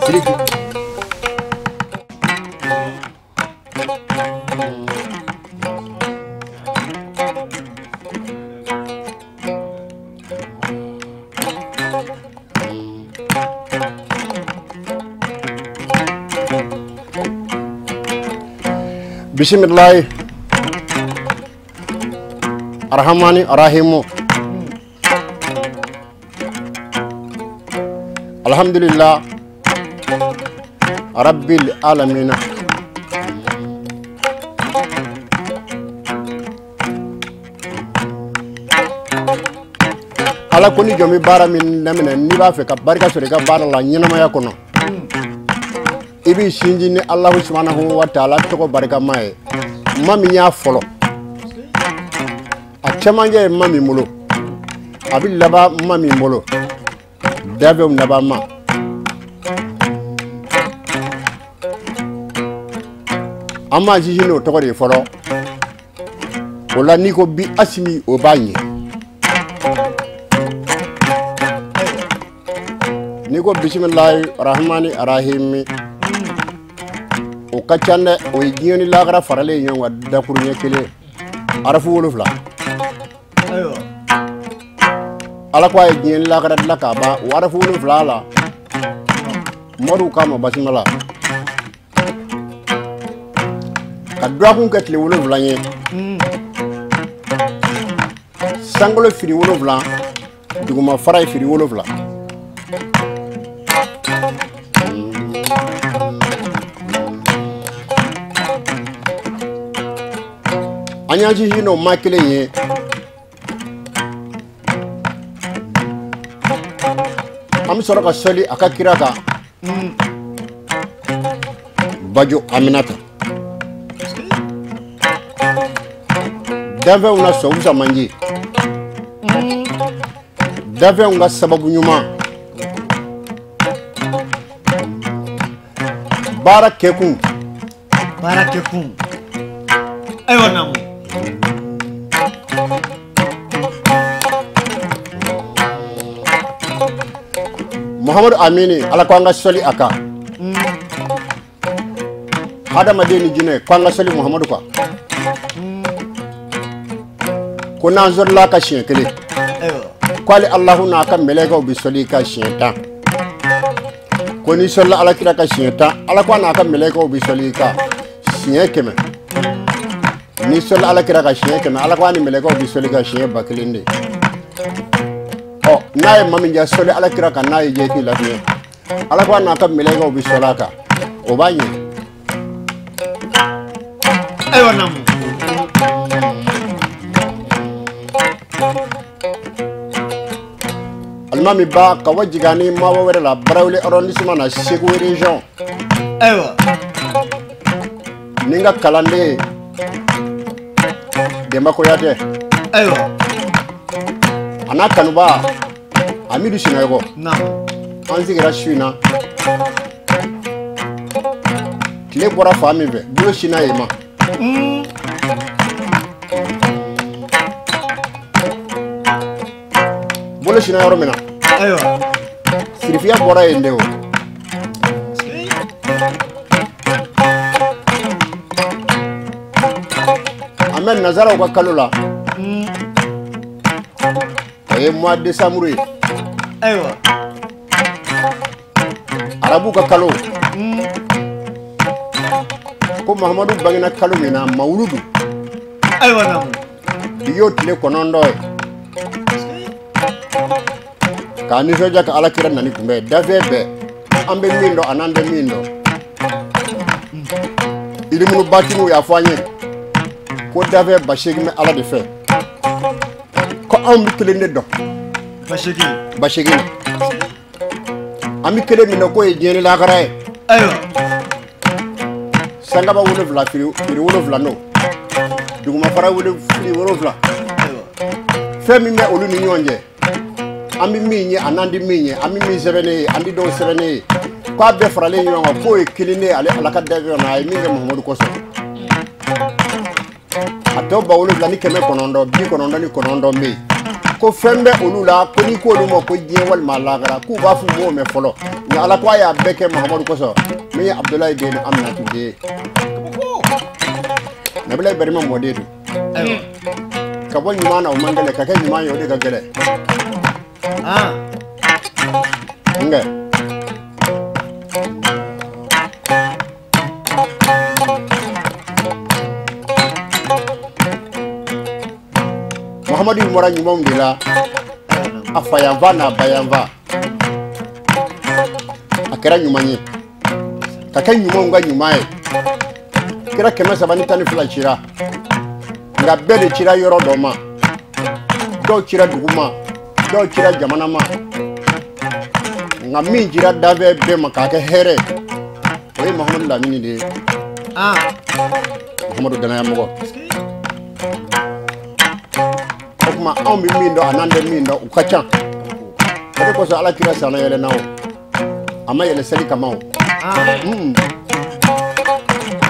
Sidiki. Bisimilahi arhamani arahimu alhamdulillah rabbil alamina. Ala ko ni jɔn bɛ baara min daminɛ n'i b'a fɛ ka barika sɔrɔ i ka baara la ɲɛnamaya kɔnɔ, i b'i sinsin ni Alahu subahanahu wa taala tɔgɔ barikama ye. Ma min y'a fɔlɔ, a cɛmancɛ ye ma min bolo, a bɛ laban ma min bolo, dafɛnw laban ma. An b'an sinsin n'o tɔgɔ de ye fɔlɔ. O la n'i ko bi Asimi, o b'a ɲɛ. N'i ko bisimilahi rahmani rahimi, o ka ca dɛ. O ye diɲɛ ni lahara faralen ɲɔgɔn kan dakuruɲɛ kelen, arafu 7. Ala ko a ye diɲɛ ni lahara dilan k'a ban o arafu 7 la. Moriw k'a ma basimala ka dɔgɔkun kɛ tile 7 ye. Sankolo firi 7, duguma fara ye firi 7. An y'an sinsin n'o ma kelen ye. An bɛ sɔrɔ ka sɔli a ka kira kan, Bajo Aminata. Danfɛnw na sɔn wusa man ji, danfɛnw ka sababu ɲuman, baara kɛkun. Baara kɛkun. Ayiwa naamu. Muhammadu Amini, Ala ko an ka sɔli a kan. Hadamaden ni jinɛ, ko an ka sɔli Muhammadu kan. Ko n'an sɔlila ka siɲɛ kelen, k'ale Alahu n'a ka mɛlɛkɛw bɛ sɔli ka siɲɛ 10. Ko n'i sɔlila Ala kira ka siɲɛ 10, Ala ko a n'a ka mɛlɛkɛw bɛ sɔli ka siɲɛ 100. N'i sɔlila Ala kira ka siɲɛ 100, Ala ko a ni mɛlɛkɛw bɛ sɔli ka siɲɛ 1000 de. Ɔ n'a ye maa min diya sɔli Ala kira kan, n'a ye diya i k'i lafiɲɛ, Ala ko a n'a ka mɛlɛkɛw bɛ sɔli a kan, o b'a ɲɛ. Ayiwa naamu. Alimami ba ka wa jigani maaba wɛrɛ la, Barawuli arrondissement na, Segu région. Ayiwa. Ni n ka kalanden Denba Kuyatɛ. Ayiwa. A n'a kanuba Amidu Sinayɔgɔ. Naamu. An sigira su in na. Tile bɔra fan min fɛ, bolo sinna yen ma. Bolo sinna yɔrɔ min na. Ayiwa. Sirifiya bɔra yen de o. An bɛ nanzaraw ka kalo la. O ye mois décembre ye. Ayiwa. Arabu ka kalo. Ko Mahamadu bangena kalo min na, Mawuludu. Ayiwa naamu. Bi y'o tile 9 ye. K'a nisɔndiya ka Ala kira nani kunbɛn. Dafɛn bɛɛ, an bɛ min dɔn an'an tɛ min dɔn. Ilimunu batiniw y'a fɔ an ye ko dafɛn 80 bɛ Ala de fɛ. Ko anw bɛ kelen de dɔn. 80. 80 na. An bɛ kelen min dɔn k'o ye diɲɛ ni lahara ye. Ayiwa. Sankaba 7, firi 7 n'o. Duguma fara firi 7. Fɛn min bɛ olu ni ɲɔgɔn cɛ, an bɛ min ye an'an tɛ min ye, an bɛ min sɛbɛnnen ye, an tɛ dɔw sɛbɛnnen ye. K'a bɛɛ faralen ɲɔgɔn kan k'o ye kelen de ale Ala ka danfɛnw na a ye min kɛ Muhamadu kosɔn. A tɔ 7999 bɛ yen. Ko fɛn bɛ olu la ko n'i k'olu ma ko diɲɛ walima lahara k'u b'a fɔ u m'o mɛn fɔlɔ. Nka Ala ko a y'a bɛɛ kɛ Muhamadu kosɔn min ye Abudulayi den ni Aminatu den ye. Nabila Ibrahima mɔden don. Ka bɔ ɲuman na o man gɛlɛn, ka kɛ ɲuman ye o de ka gɛlɛn. Nka Muhamadu bɔra ɲumanw de la, a fayanfa n'a bayanfa a kɛra ɲuman ye, ka kɛ ɲumanw ka ɲuman ye. Kira 312 cira, nka bɛɛ de cira yɔrɔ dɔ ma. Dɔw cira dugu ma, dɔw cira jamana ma, nka min cira danfɛn bɛɛ ma k'a kɛ hɛrɛ, o ye Muhamadu Lamini de ye. Muhamadu danayamɔgɔ. O tuma anw bɛ min dɔn a n'an tɛ min dɔn u ka ca. O de kosɔn Ala kira sanna yɛlɛnna o, a ma yɛlɛ seli kama o.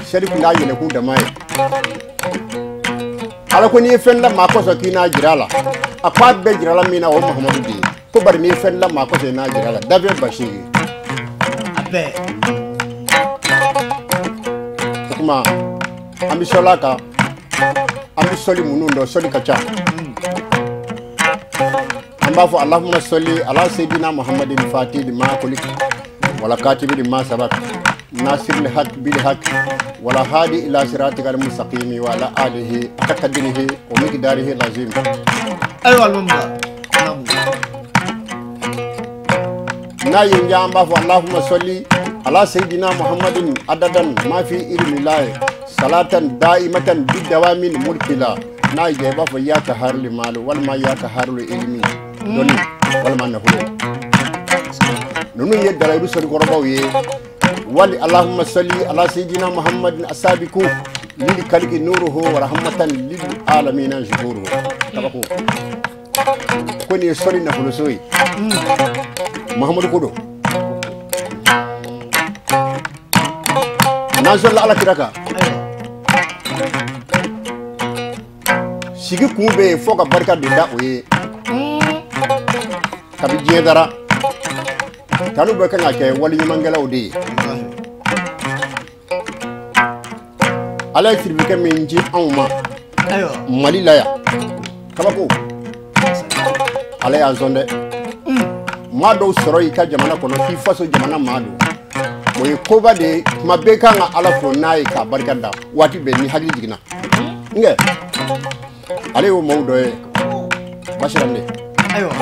Seli kun t'a yɛlɛkun dama ye. Ala ko n'i ye fɛn da maa kosɔn k'i n'a jira a la, a ko a bɛɛ jirala min na o ye Muhamadu de ye. Ko bari n'i ye fɛn da maa kosɔn i n'a jira a la, danfɛn 80. A bɛɛ. O tuma an bɛ sɔli a kan, an bɛ sɔli minnu dɔn, sɔli ka ca. An b'a fɔ Allahumma sɔli ala seydina Muhammadin fatihi lima kulika wala katibi lima sabaka nasiril haq bil haq wala hadi ila siratikal mustaqimi wa ala alihi haqqa qadrihi wa miqdarihi lazim. Ayiwa Almamula. N'a ye n diya an b'a fɔ Allahumma sɔli ala seydina Muhammadin adadan ma fi ilmi lahi salatan daimatan bidawamin mulkila. N'a ye diya i b'a fɔ ya kaharul malu walima ya kaharul ilmi, dɔnni walima nafolo. Ninnu ye dalayiru sɔlikɔrɔbaw ye. Wali Allahumma salli ala sayyidina Muhammadin asabiku lil kaliki nuruhu wa rahmatan lil alamina zuhuruhu. Kabako ko nin ye sɔli nafoloso ye. Muhamadu ko don. N'an sɔlila Ala kira kan, sigi kun bɛ yen fo ka barika de da o ye. Kabi diɲɛ dara, tanu bɛɛ kan ka kɛ waliɲumankɛlaw de ye. Ala ye siribikɛ min di anw ma Mali la yan, kabako Ala y'an sɔn dɛ. Maa dɔw sɔrɔ i ka jamana kɔnɔ k'i faso jamana maa don, o ye koba de ye. Tuma bɛɛ kan ka Ala fo n'a ye k'a barika da waati bɛɛ ni hakili jiginna. Nkɛ ale y'o maaw dɔ ye. Basirande. Ayiwa.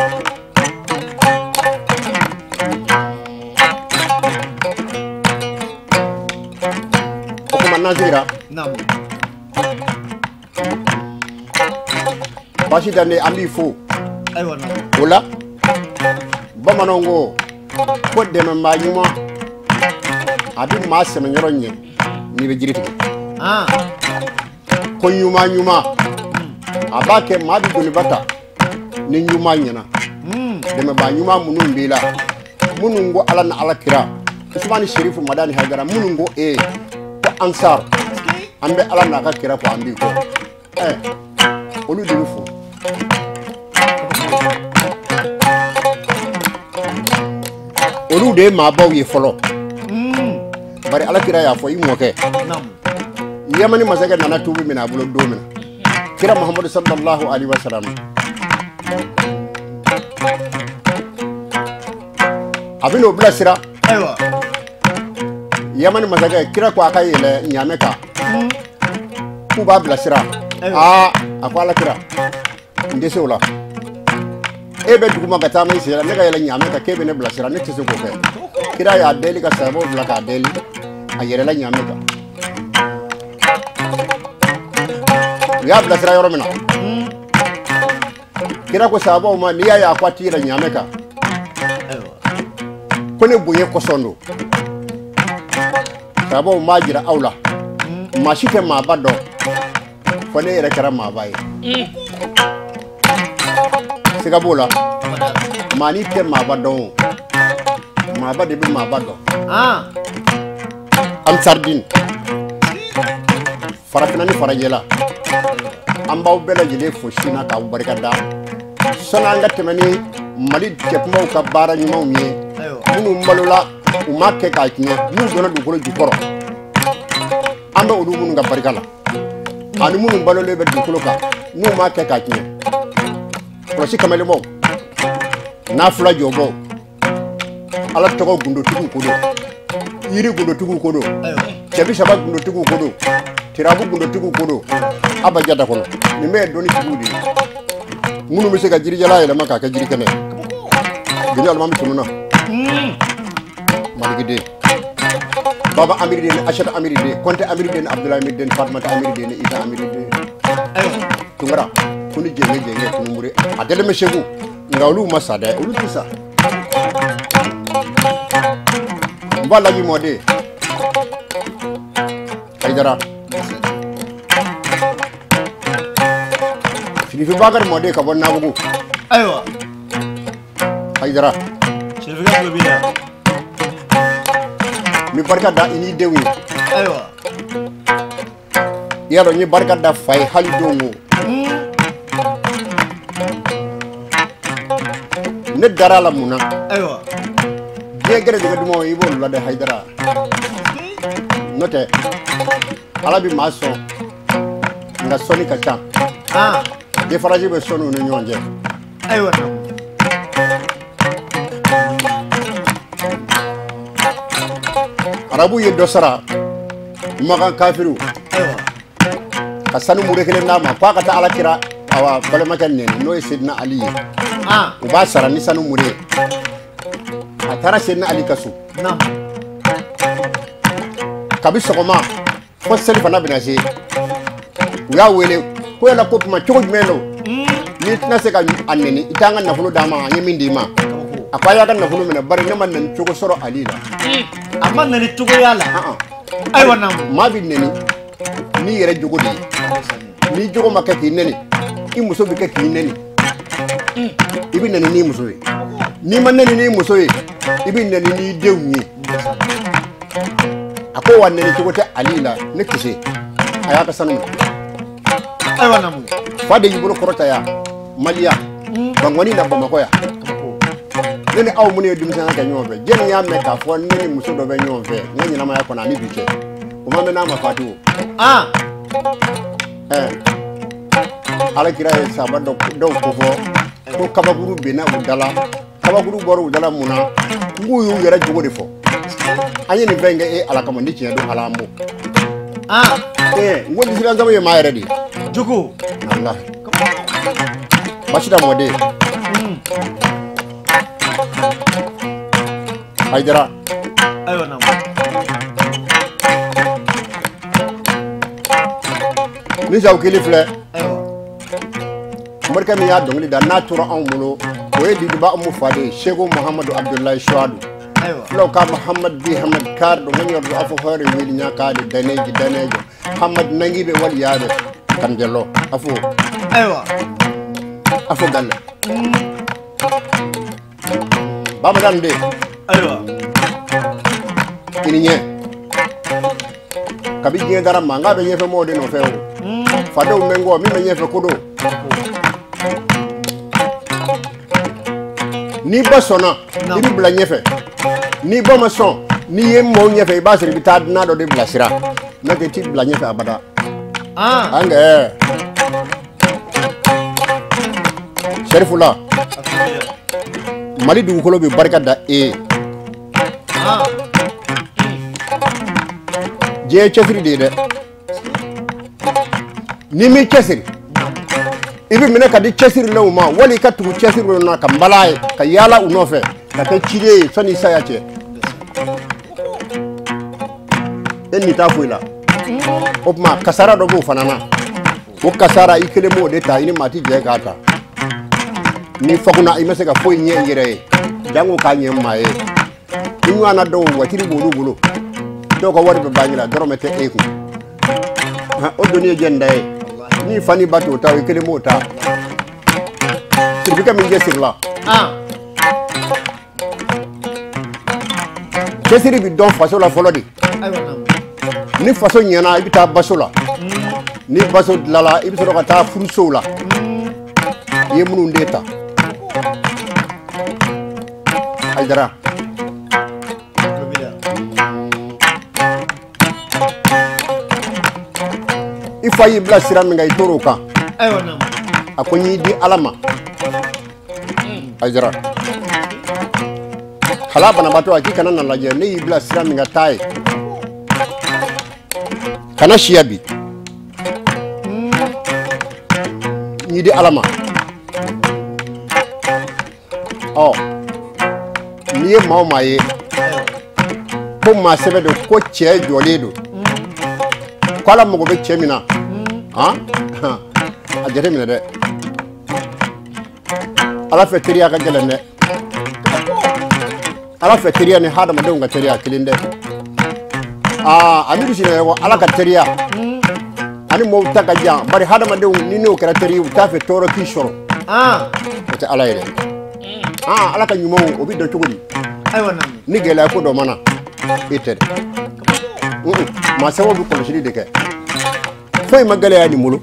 O tuma n'an sigira. Basi Dande an b'i fo. Ayiwa. O la bamananw ko ko dɛmɛbaa ɲuman a bɛ maa sɛmɛyɔrɔ ɲɛ n'i bɛ jiri tigɛ. Ko ɲuman ɲuman a b'a kɛ maa bɛ doniba ta ni ɲuman ɲɛna. Dɛmɛbaa ɲuman minnu b'i la, minnu ko Ala ni Ala kira, Usumani Serifu Madani Hayidara, minnu ko ko Ansar, an bɛ Ala n'a ka kira kɔ, an b'i kɔ. Olu de bɛ fo. Olu de ye maabaw ye fɔlɔ. Bari Ala kira y'a fɔ i mɔkɛ. Yamani masakɛ nana tuubi minɛ a bolo don min na, kira Muhamadu sallallahu alaihi wa sallam a bɛ n'o bilasira. Ayiwa. Yamani masakɛ kira ko a ka yɛlɛ ɲaamɛ kan k'u b'a bilasira. Aa a ko Ala kira n tɛ se o la. E bɛ duguma ka taama i sen la, ne ka yɛlɛ ɲaamɛ kan k'e bɛ ne bilasira, ne tɛ se k'o kɛ. Kira y'a deli ka sababu bila k'a deli, a yɛlɛla ɲaamɛ kan. U y'a bilasira yɔrɔ min na, kira ko sababu ma n'i y'a ye a ko a t'i yɛlɛ ɲaamɛ kan, ko ne bonya kosɔn don. Sababu m'a jira aw la, maa si tɛ maaba dɔn fo ne yɛrɛ kɛra maaba ye. Siga b'o la, maa n'i tɛ maaba dɔn o, Maaba de bɛ maaba dɔn. Ansardine farafinna ni farajɛla an b'aw bɛɛ lajɛlen fo su na k'aw barika da. Sɔnni an ka tɛmɛ ni Mali cɛkumaw ka baara ɲumanw ye minnu balola u ma kɛ k'a tiɲɛ n'u donna dugukolo jukɔrɔ an bɛ olu minnu ka barika la ani minnu balolen bɛ dugukolo kan n'u ma kɛ k'a tiɲɛ kɔlɔsi kamalenbaw n'a fila jɔbaw ala tɔgɔ gundotigiw ko don yiri gundotigiw ko don cɛbi saba gundotigiw ko don tirabu gundotigiw ko don abajada kɔnɔ nin bɛɛ ye dɔnnitigiw de ye minnu bɛ se ka jirijala yɛlɛma k'a kɛ jirikɛnɛ gini alimami tununa maligiden baba amiri den asata amiri den kɔnte amiri den abdulayi amiri den fatumata amiri den isa amiri den tunkara ko ni jɛngɛ jɛngɛ kunumure a dalen bɛ segu nka olu ma sa dɛ olu tɛ sa n b'a laji mɔden Hayidara Sirifi Bakari mɔden ka bɔ Nabugu. Ayiwa. Hayidara. Sirifikɛ tulo b'i la. N bɛ barika da i n'i denw ye. Ayiwa. I y'a dɔn n ye barika da fa ye hali don o. Ne dara a la mun na? Ayiwa. Diɲɛ gɛrɛjɛgɛ dumanw i b'olu la dɛ Hayidara. N'o tɛ ala bɛ maa sɔn nka sɔnni ka ca. Différence bɛ sɔnniw ni ɲɔgɔn cɛ. Ayiwa. Arabu ye dɔ sara Makan kafiriw. Ayiwa. Ka sanu mure kelen d'a ma k'a ka taa ala kira awa balimakɛ nɛni n'o ye Sedina Ali ye. U b'a sara ni sanu mure ye. A taara Sedina Ali ka so. Kabi sɔgɔma fo seli fana bɛna se u y'a wele ko yala ko tuma cogo jumɛn don n'i tɛna se ka a nɛni i t'an ka nafolo d'a ma an ye min d'i ma a ko a y'a ka nafolo minɛ bari ne ma nɛni cogo sɔrɔ Ali la. A ma nɛni cogoya la. Ayiwa naamu. Maa bɛ nɛni n'i yɛrɛ jogo de ye n'i jogo ma kɛ k'i nɛni i muso bɛ kɛ k'i nɛni i bɛ nɛni n'i muso ye n'i ma nɛni n'i muso ye i bɛ nɛni n'i denw ye. A ko wa nɛni cogo tɛ Ali la ne tɛ se a y'a ka sanu minɛ. Ayiwa naamu. Fa de y'i bolo kɔrɔta yan Maliya Bankɔni na Bamakɔ yan ne ni aw minnu ye denmisɛnninya kɛ ɲɔgɔn fɛ jɛnni y'a mɛn k'a fɔ ne ni muso dɔ bɛ ɲɔgɔn fɛ n ka ɲɛnamaya kɔnɔ ani bi cɛ o ma mɛn n'a ma fatu o. Ala kira ye sahaba dɔw ko fɔ ko kabakuru benna u da la kabakuru bɔra u da la mun na n k'u y'u yɛrɛ jogo de fɔ. An ye nin fɛn kɛ e ala kama ni tiɲɛ don ala an b'o. N ko disikansamu ye maa yɛrɛ de ye. Jogo. Walahi. Basida mɔden. Hayidara. Ayiwa naamu. Ni sago kelen filɛ. Ayiwa. Morikɛ min y'a dɔnkili da n'a tora anw bolo o ye Didiba Umu fa de ye Seko Muhamadu Abudulayi Suwadu. Fulaw ka Muhammad bi Hamad kar do ngani do afo hore weli nyakaade daneji danejo Hamad nangi be wali yaade kam jello afo aywa afo galle baba dan de aywa ini nye kabi diɲɛ dara ma n k'a bɛ ɲɛfɛ mɔgɔw de nɔfɛ o fadenw bɛ n kɔ min bɛ ɲɛfɛ ko don n'i ba sɔnna i bɛ bila ɲɛfɛ n'i ba ma sɔn n'i ye mɔgɔw ɲɛfɛ i b'a sɔrɔ i bɛ taa dunan dɔ de bilasira n'o tɛ i t'i bila ɲɛfɛ abada. An kɛ Serifula Mali dugukolo bɛ barika da e ye. Diɲɛ ye cɛsiri de ye dɛ n'i m'i cɛsiri i bɛ minɛ ka di cɛsirilenw ma wali i ka tugu cɛsirilenw na ka nbala ye ka yaala u nɔfɛ ka kɛ ciden ye sani saya cɛ e nin t'a foyi la o tuma kasara dɔ b'o fana na o kasara i kelen b'o de ta i ni maa ti jɛ k'a ta ni fagunna i ma se ka foyi ɲɛ i yɛrɛ ye jango k'a ɲɛ maa ye i ɲɔgɔnna dɔw watiri b'olu bolo dɔw ka wari bɛ bange la dɔrɔmɛ tɛ e kun o doni ye jɛn da ye ni fa ni ba t'o ta i kelen b'o ta sirikɛ min cɛ sirila Cɛsiri bɛ dɔn faso la fɔlɔ de. Ni faso ɲɛna i bɛ taa baso la. Ni baso dilanna i bɛ sɔrɔ ka taa furusow la. I ye minnu den ta. Hayidara. I fa y'i bila sira min kan i tor'o kan. A ko n y'i di Ala ma. Hayidara. Hala banabaatɔ a k'i kana na lajɛ ne y'i bila sira min kan taa ye. Kana siya bi. N y'i di Ala ma. Ɔ n'i ye maa o maa ye ko maa sɛbɛ don ko cɛ jɔlen don ko Ala mago bɛ cɛ min na han a jateminɛ dɛ. Ala fɛ teriya ka gɛlɛn dɛ. Ala fɛ teriya ni hadamadenw ka teriya kelen dɛ. Aa Amidu Sinayɔkɔ Ala ka teriya ani mɔgɔw ta ka jan bari hadamadenw ni n'o kɛra teri ye u t'a fɛ tɔɔrɔ k'i sɔrɔ. O tɛ Ala ye dɛ. Aa Ala ka ɲumanw o bɛ dɔn cogo di? Ni gɛlɛya ko dɔ ma na e tɛ dɛ. Maa sɛbɛw bɛ kɔlɔsili de kɛ. Foyi ma gɛlɛya nin bolo.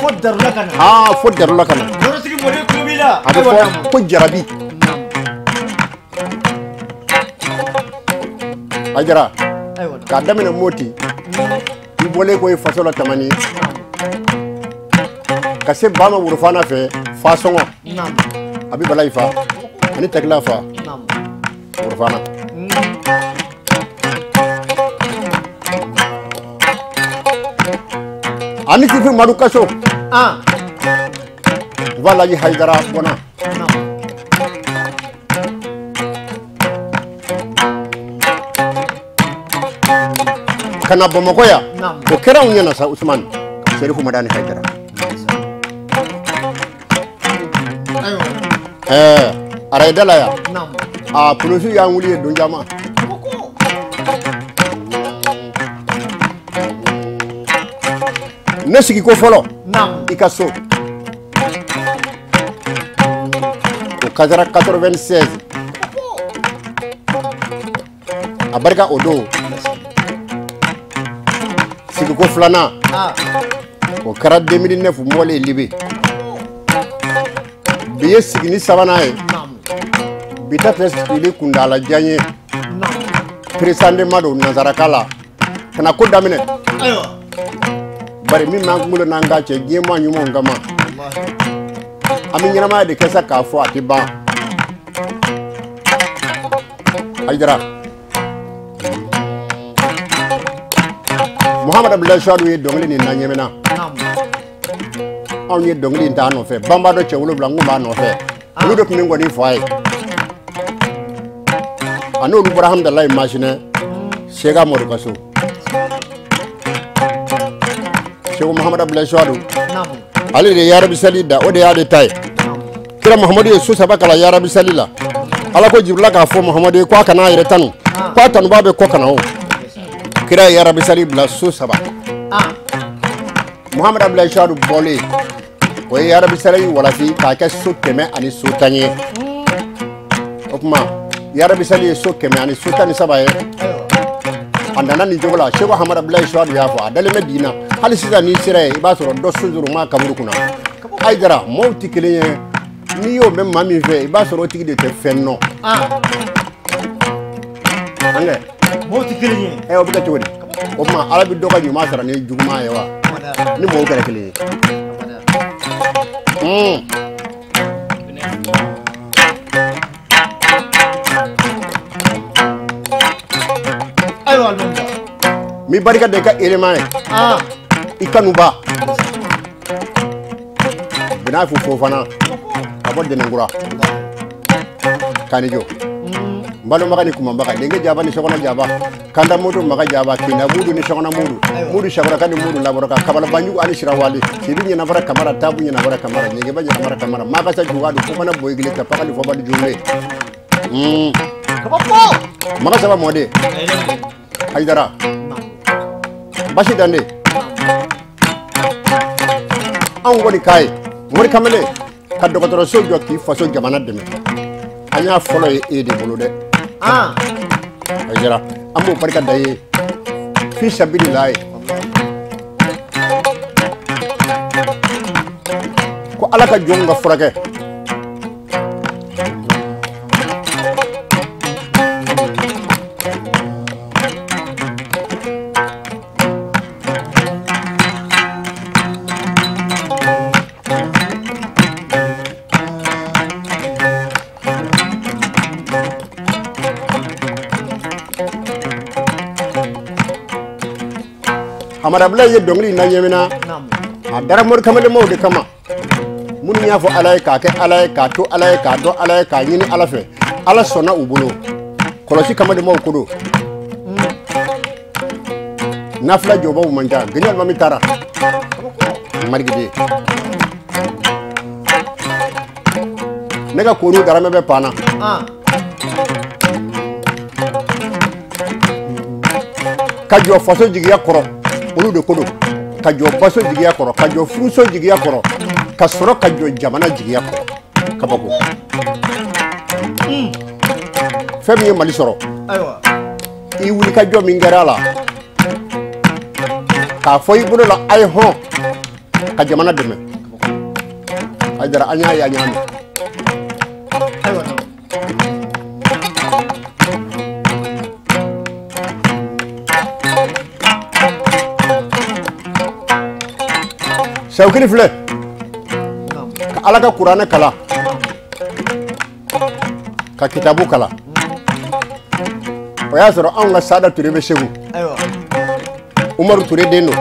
Fo darula ka na. Aa fo darula ka na. Yɔrɔtigi mɔden tulo b'i la. A bɛ fɔ ko jarabi. Hayidara k'a daminɛ Moti i bɔlen ko i faso la Tamani ka se Bama Worofana fɛ Fasɔngɔ a bɛ Balayi fa ani Takila fa Worofana. Ani Sifin Madu Kaso u b'a laji Hayidara bɔnna. Ka na Bamakɔ yan o kɛra anw ɲɛna sa Usumani Serifu Madani Hayidara. Ɛɛ arayida la yan a polisiw y'an wuli ye don caman. Ne sigi ko fɔlɔ i ka so o kasara 96 a barika o don. Sigiko filanan o kɛra 2009 mɔlen Libi. Bi ye sigini sabanan ye. Bi ta tɛ sigili kuntaala jan ye. Peresandema don nansaraka la ka na ko daminɛ. Bari min b'an kunkolo n'an ka cɛ diɲɛ maa ɲumanw kama. An bɛ ɲɛnamaya de kɛ sa k'a fɔ a tɛ ban. Hayidara. Muhamadu Abudulayi Suwadu ye dɔnkili nin na ɲɛmina. Anw ye dɔnkili in t'a nɔfɛ. Banbadɔ cɛ 7 n kun b'a nɔfɛ. Olu de tun bɛ nkɔni fɔ a ye. A n'olu bɔra Hamudalayi Masinɛ Sega Mɔdu ka so. Segu Muhamadu Abudulayi Suwadu ale de ye yarabisali da o de y'ale ta ye. Kira Muhamadu ye so 3 kalan yarabisali la. Ala ko Jibirila k'a fɔ Muhamadu ye k'a kana a yɛrɛ tanu. K'a tanubaa bɛ kɔ kana o. Kira ye yarabisali bila so 3. Muhamadu Abudulayi Suwadu bɔlen o ye yarabisali walafi k'a kɛ so 100 ani so 10 ye. O tuma yarabisali ye so 100 ani so 13 ye. A nana nin cogo la Seko Hamadu Abudulayi Suwadu y'a fɔ a dalen bɛ bi in na hali sisan n'i sera yen i b'a sɔrɔ dɔ sojuru ma kaburu kunna. Hayidara maaw tɛ kelen ye n'i y'o mɛn maa min fɛ i b'a sɔrɔ o tigi de tɛ fɛn nɔ. An mɔgɔw tɛ kelen ye. Ɛ o bɛ kɛ cogo di? O tuma Ala bɛ dɔ ka ɲuman sara ni juguman ye wa? Ni mɔgɔw kɛra kelen ye. Ayiwa n b'i barika da i ka élément ye. I kanuba. Binafu Fofana ka bɔ Dɛnɛnkura. K'ani jɔ. Mbalomaga ni kumambaga lenge jaba ni sokɔnɔ jaba kanda moto maga jaba kinda mudu ni sokɔnɔ mudu mudu shabaraka ni mudu labaraka kabala banjugu ani sirawali sibi ɲɛnafara kamara tabu ɲɛnafara kamara ɲegeba ɲɛnafara kamara makasa juwadu fofana boyigile tapagali fobali jumbe maga saba mɔden Hayidara basi dande anw kɔni k'a ye Mori Kamalen ka dɔgɔtɔrɔso jɔ k'i faso jamana dɛmɛ. An y'a fɔlɔ ye e de bolo dɛ. Ayidara an b'o barika da ye fi sabililayi ko ala ka jɔnw ka furakɛ. Amarabila ye dɔnkili na ɲɛmina a dara mori kamalenmaw de kama minnu y'a fɔ ala ye k'a kɛ ala ye k'a to ala ye k'a dɔn ala ye k'a ɲini ala fɛ ala sɔnna u bolo kɔlɔsi kamalenmaw ko don nafila jɔbaw man ca gɛnɛ alimami taara marigiden ne ka koriw daramɛ bɛ pan na ka jɔ faso jigiya kɔrɔ olu de ko don ka jɔ baso jigiya kɔrɔ ka jɔ furuso jigiya kɔrɔ ka sɔrɔ ka jɔ jamana jigiya kɔrɔ kabako fɛn min ye Mali sɔrɔ i wuli ka jɔ min kɛra a la k'a fɔ i bolo la a ye hɔn ka jamana dɛmɛ Ayidara an y'a ye an y'a mɛn. Sawukili filɛ ka ala ka kuranɛ kalan ka kitabu kalan o y'a sɔrɔ anw ka Sada Ture bɛ Segu Umaru Ture den don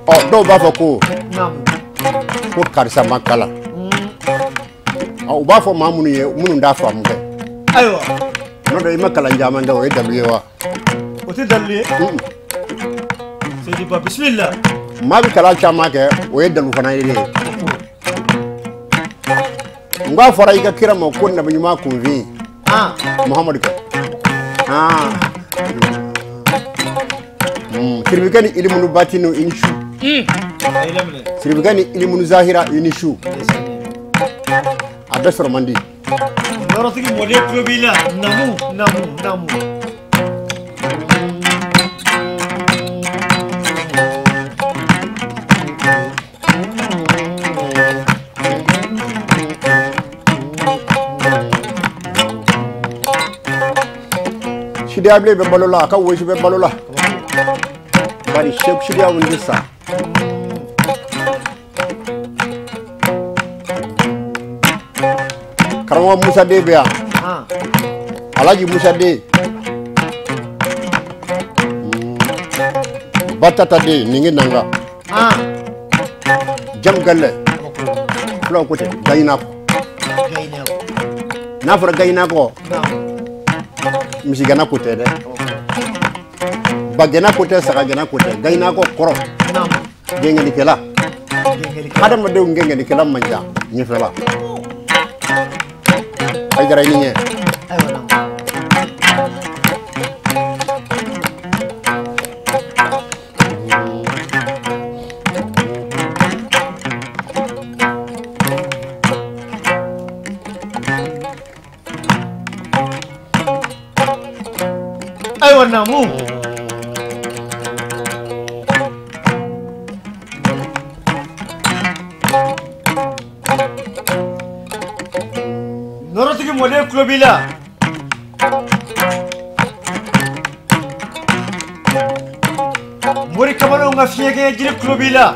ɔ dɔw b'a fɔ ko ko karisa ma kalan. U b'a fɔ maa minnu ye minnu t'a faamu kɛ. Ayiwa. N'o tɛ i ma kalan caman kɛ o ye dalu ye wa? O tɛ dalu ye. Seydi Ba bisimila. Maa bɛ kalan caman kɛ o ye dalu fana ye. N k'a fɔra i ka kira ma ko nabi ɲuman kunfin. Muhamadu kɛ. Siribikɛ ni ilimunu batinu i ni su. Siribikɛ ni ilimunu zahira i ni su. A bɛɛ sɔrɔ man di. Nɔrɔtigi mɔden tulo b'i la namu namu namu. Sidiya Bilen bɛ balo la a ka wosi bɛ balo la bari Sidiya wuli sa. Karamɔgɔ Musa den bɛ yan Alhaji Musa den Batata den Ningi Nanga Jam Galle fulaw ko ten Gayinako n'a fɔra Gayinako misigɛnna ko tɛ dɛ bagɛnna ko tɛ sagagɛnna ko tɛ Gayinako kɔrɔ gɛngɛnnikɛla hadamadenw gɛngɛnnikɛla man ca ɲɛfɛla. Ayidara i ni ɲɛ. Ayiwa namu. Nɔrɔtigi mɔden tulo b'i la. Mori kamalenw ka fiɲɛkɛɲɛ jiri tulo b'i la.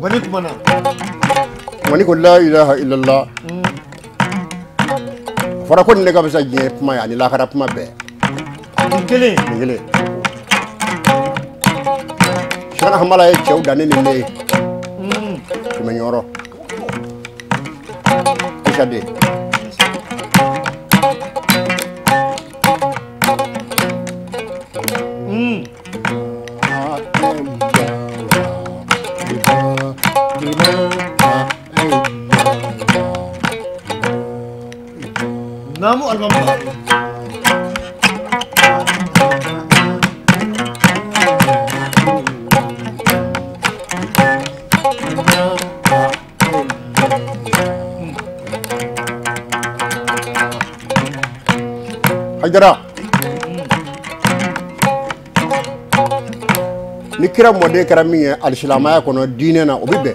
Ngɔni kumana. Ngɔni ko la ilaha illallah. A fɔra ko nin de ka fisa diɲɛ kuma ye ani lahara kuma bɛɛ. Nin kelen. Nin kelen. Sɛkɛna Hamala ye cɛw dan ni nin de ye. Kɛmɛ ɲɔrɔ. Aisha den. Hayidara, ni kira mɔden kɛra min ye alisilamaya kɔnɔ diinɛ na, o bɛ bɛn.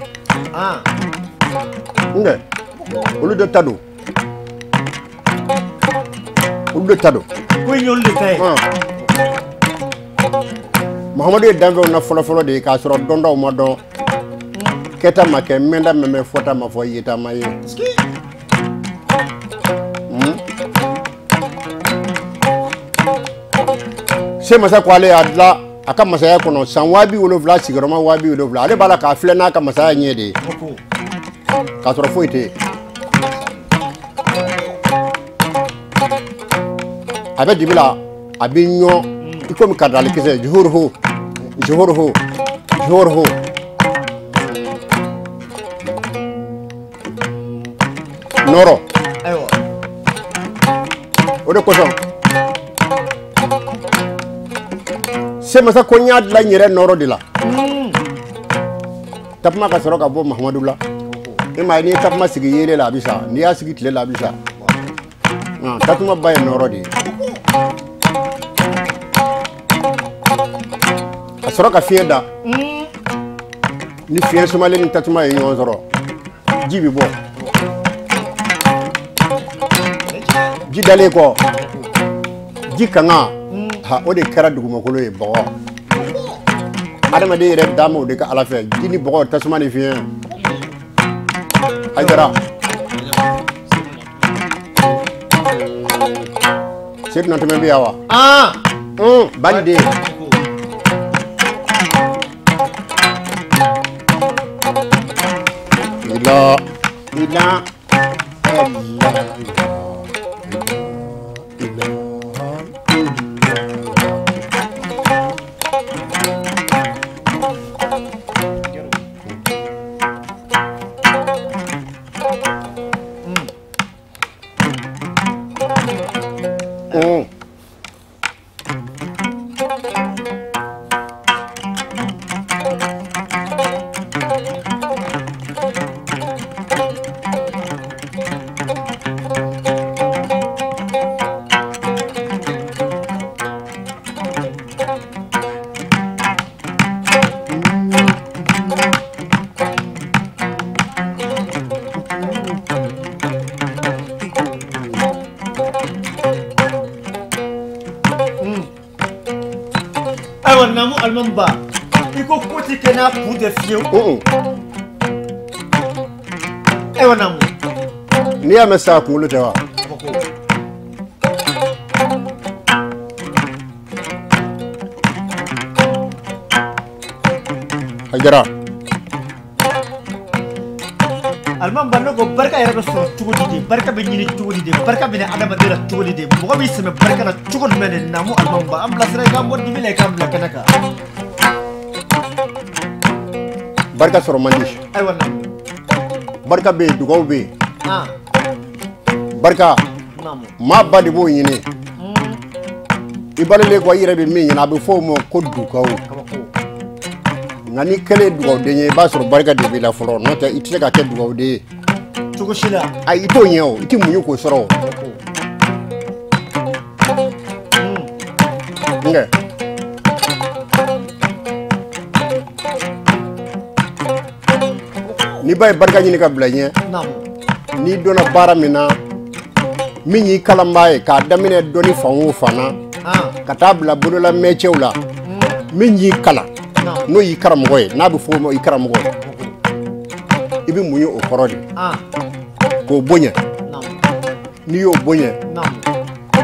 Nka olu de ta don. Olu de ta don. Ko in y'olu de ta ye. Mahamadu ye danfɛnw na fɔlɔfɔlɔ de ye k'a sɔrɔ dɔndaw ma dɔn. Kɛta ma kɛ, mɛnda ma mɛn, fɔta ma fɔ, yeta ma ye. Se masa ko ale y'a dilan a ka masaya kɔnɔ san 70,000 sigiyɔrɔma 70,000, ale b'a la k'a filɛ n'a ka masaya ɲɛ de ye k'a sɔrɔ foyi tɛ yen. A bɛ dibi la, a bɛ ɲɔ i komi karidalikisɛ, juhuruhu juhuruhu juhuruhu. Nɔrɔ. O de kosɔn se masa ko n y'a dilan n yɛrɛ nɔrɔ de la. Takuma ka sɔrɔ ka bɔ Mahamadu la. E ma ye, n'i ye takuma sigi yeelen la a bɛ sa, n'i y'a sigi tile la a bɛ sa. Takuma ba ye nɔrɔ de ye. Ka sɔrɔ ka fiɲɛ da. Ni fiɲɛ sumalen ni takuma ye ɲɔgɔn sɔrɔ, ji bɛ bɔ. Ji dalen kɔ, ji kanga, ha, o de kɛra dugumakolo ye, bɔgɔ. Adamaden yɛrɛ d'a ma o de ka Ala fɛ, ji ni bɔgɔ, tasuma ni fiɲɛ. Hayidara, Seydina tɛmɛ bɛ yan wa? Bani den. Ila ila Alimamba, i ko ko ti kɛ n'a kun tɛ fiyewu. Ayiwa Naamu. N'i y'a mɛn sa kunkolo tɛ wa? Hayidara. Alimamba, ne ko barika yɛrɛ bɛ sɔrɔ cogo di de, barika bɛ ɲini cogo di de, barika bɛ na adamaden la cogo di de, mɔgɔ b'i sɛmɛ barika la cogo jumɛn de? Naamu Alimamba, an bilasira i k'an bɔ dibi la, i k'an bila kɛnɛ kan. Barika sɔrɔ man di. Ayiwa Naamu. Barika bɛ yen, dugawu bɛ yen. Barika, maa ba de b'o ɲini. I balolen kɔ, i yɛrɛ bɛ min ɲini, a bɛ fɔ o ma ko dugawu. Nka n'i kɛlen dugawuden ye, i b'a sɔrɔ barika de b'i la fɔlɔ, n'o tɛ i tɛ se ka kɛ dugawuden ye. Cogo si la. Ayi, i t'o ɲɛ o, i tɛ muɲu k'o sɔrɔ o. Nka n'i ba ye barika ɲini ka bila ɲɛ, n'i donna baara min na, min y'i kalanbaa ye k'a daminɛ dɔnni fan o fan na, ka taa bila bolola mɛcɛw la, min y'i kalan, n'o y'i karamɔgɔ ye, n'a bɛ fɔ o ma i karamɔgɔ, i bɛ muɲu o kɔrɔ de, k'o bonya. N'i y'o bonya,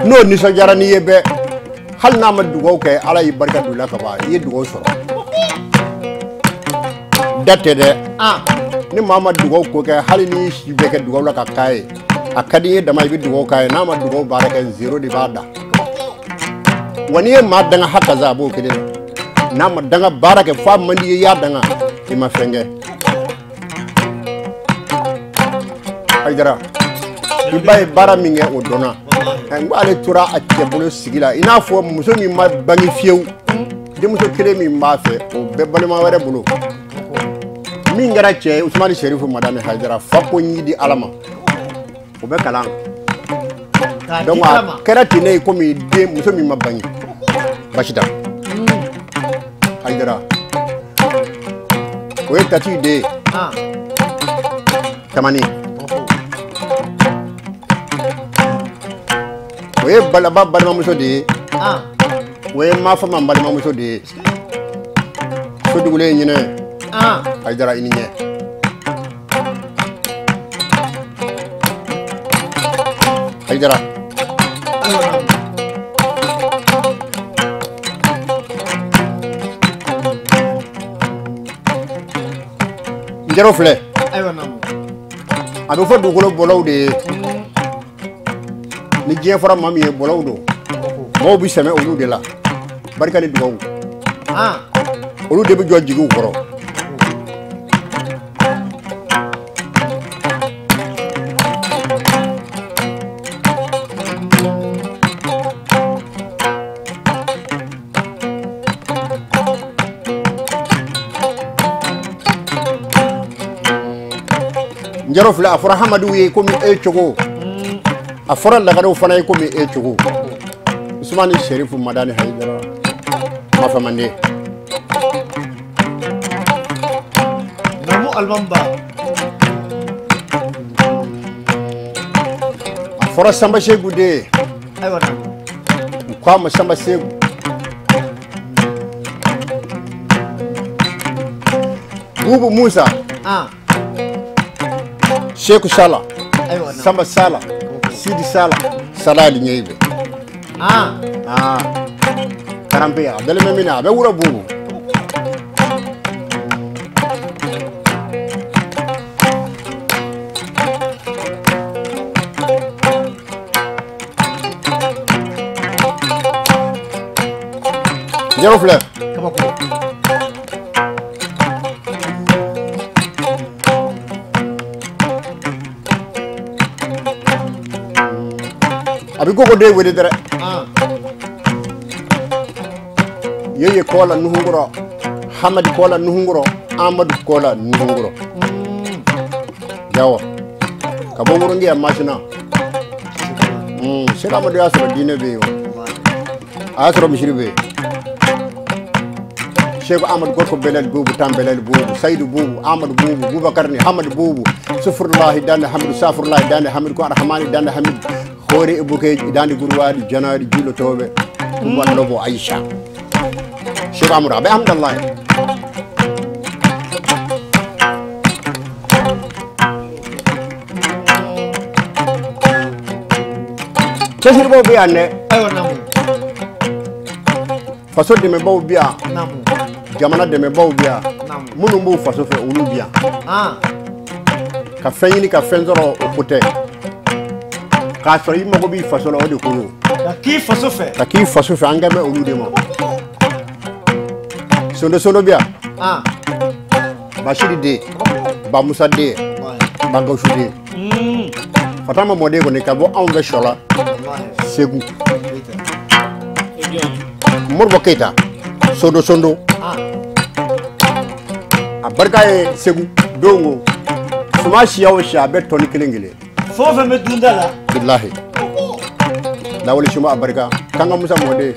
n'o nisɔndiyara n'i ye bɛɛ, hali n'a ma dugawu kɛ, Ala y'i barika don i la ka ban, i ye dugawu sɔrɔ. Da tɛ dɛ. Ni maa ma dugawu ko kɛ, hali n'i si bɛɛ kɛ dugawu la ka k'a ye, a ka di i ye dama, i bɛ dugawu k'a ye, n'a ma dugawu baara kɛ, zéro de b'a da. Wa n'i ye maa danga hakaza, a b'o kelen na. N'a ma danga baara kɛ, f'a man di i ye, i y'a danga, i ma fɛn kɛ. Hayidara, i ba ye baara min kɛ, o dɔnna. N ko ale tora a cɛ bolo sigi la, i n'a fɔ muso min ma bange fiyewu, denmuso kelen min b'a fɛ, o bɛɛ balima wɛrɛ bolo. Min kɛra cɛ ye, Usumani Serifu Madani Hayidara, fa ko ɲi di Ala ma, o bɛ kalan. Donc a kɛra ten ne ye komi den muso min ma bange. Basi t'a. Hayidara. O ye Tati den ye. Tamani. O ye Balaba balimamuso de ye. O ye Mafama balimamuso de ye. So dugulen ɲinɛ. Hayidara i ni ɲɛ. Hayidara. N jɛrɛw filɛ. A bɛ fɔ dugukolo bɔlaw de ye. Ni diɲɛ fɔra maa min ye bɔlaw don. Mɔgɔw bɛ sɛmɛ olu de la. Barika ni dugawu. Olu de bɛ jɔ jigiw kɔrɔ. N jɛrɛw filɛ a fɔra Hamadu ye komi e cogo. A fɔra Lagarew fana ye komi e cogo. Usumani Serifu Madani Hayidara Mafamande. Namu Alimami Ba. A fɔra Sanba Segu de ye. Ayiwa. U k'a ma Sanba Segu. Bubu Musa. Seku Sala. Samba Sala. Sidi Sala. Sala Ali Ɲɛyibe. Karampe a dalen bɛ min na a bɛ wura bubu. Jɛrɛw filɛ. Kabako. A bɛ koko den wele dɛrɛ. Yeye kola Nuhungoro, Hamadi kola Nuhungoro, Amadu kola Nuhungoro. Jawa. Ka bɔ Wurungiya Masina. Sɛki Amadu y'a sɔrɔ diinɛ bɛ yen o. A y'a sɔrɔ misiri bɛ yen. Sɛki Amadu Gorko Belal Bubu Tan Belal Bubu Sayidu Bubu Amadu Bubu Bubakar ni Hamadu Bubu Sufurulahi Dande Hamidu Safurulahi Dande Hamidu ko Arhamani Dande Hamidu Hore Ibukeji Dande Gurwadi Janari Julotoɓe ɗum wallobo Aïcha. Sɛki Amadu a bɛ hamdallahi. Cɛsiribaw bɛ yan dɛ. Ayiwa naamu. Faso dɛmɛbaw bɛ yan. Naamu. Jamana dɛmɛbaw bɛ yan. Naamu. Minnu b'u faso fɛ olu bɛ yan. Ka fɛn ɲini ka fɛn sɔrɔ o ko tɛ. K'a sɔrɔ i mago b'i faso la o de ko don. Ka k'i faso fɛ. Ka k'i faso fɛ an kan bɛ olu de ma. Sondo sondo bɛ yan. Basiri den, Bamusa den, Bagawusu den. Fatama mɔden kɔni ka bɔ anw fɛ Sɔla, Segu. Moribo Keyita, Sondo sondo. A barika ye Segu don o suma siya o siya a bɛ tɔni kelen kelen. Fɛn o fɛn bɛ dunda la. Bilahi. Lawale suma a barika Kanga Musa mɔden.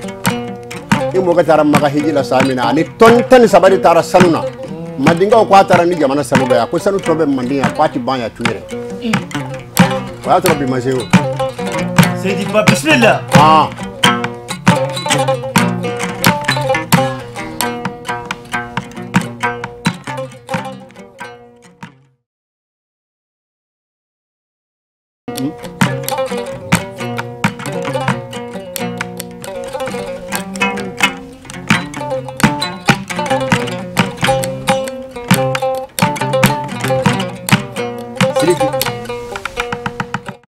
I mɔkɛ taara Maka hiji la san min na ani tɔni 13 de taara sanu na. Mandinkaw ko a taara ni jamana sanu bɛɛ ye a ko sanu tɔ bɛ Manden yan k'a ti ban yan tun yɛrɛ. O y'a sɔrɔ bi ma se o. Seydi Ba bisimila.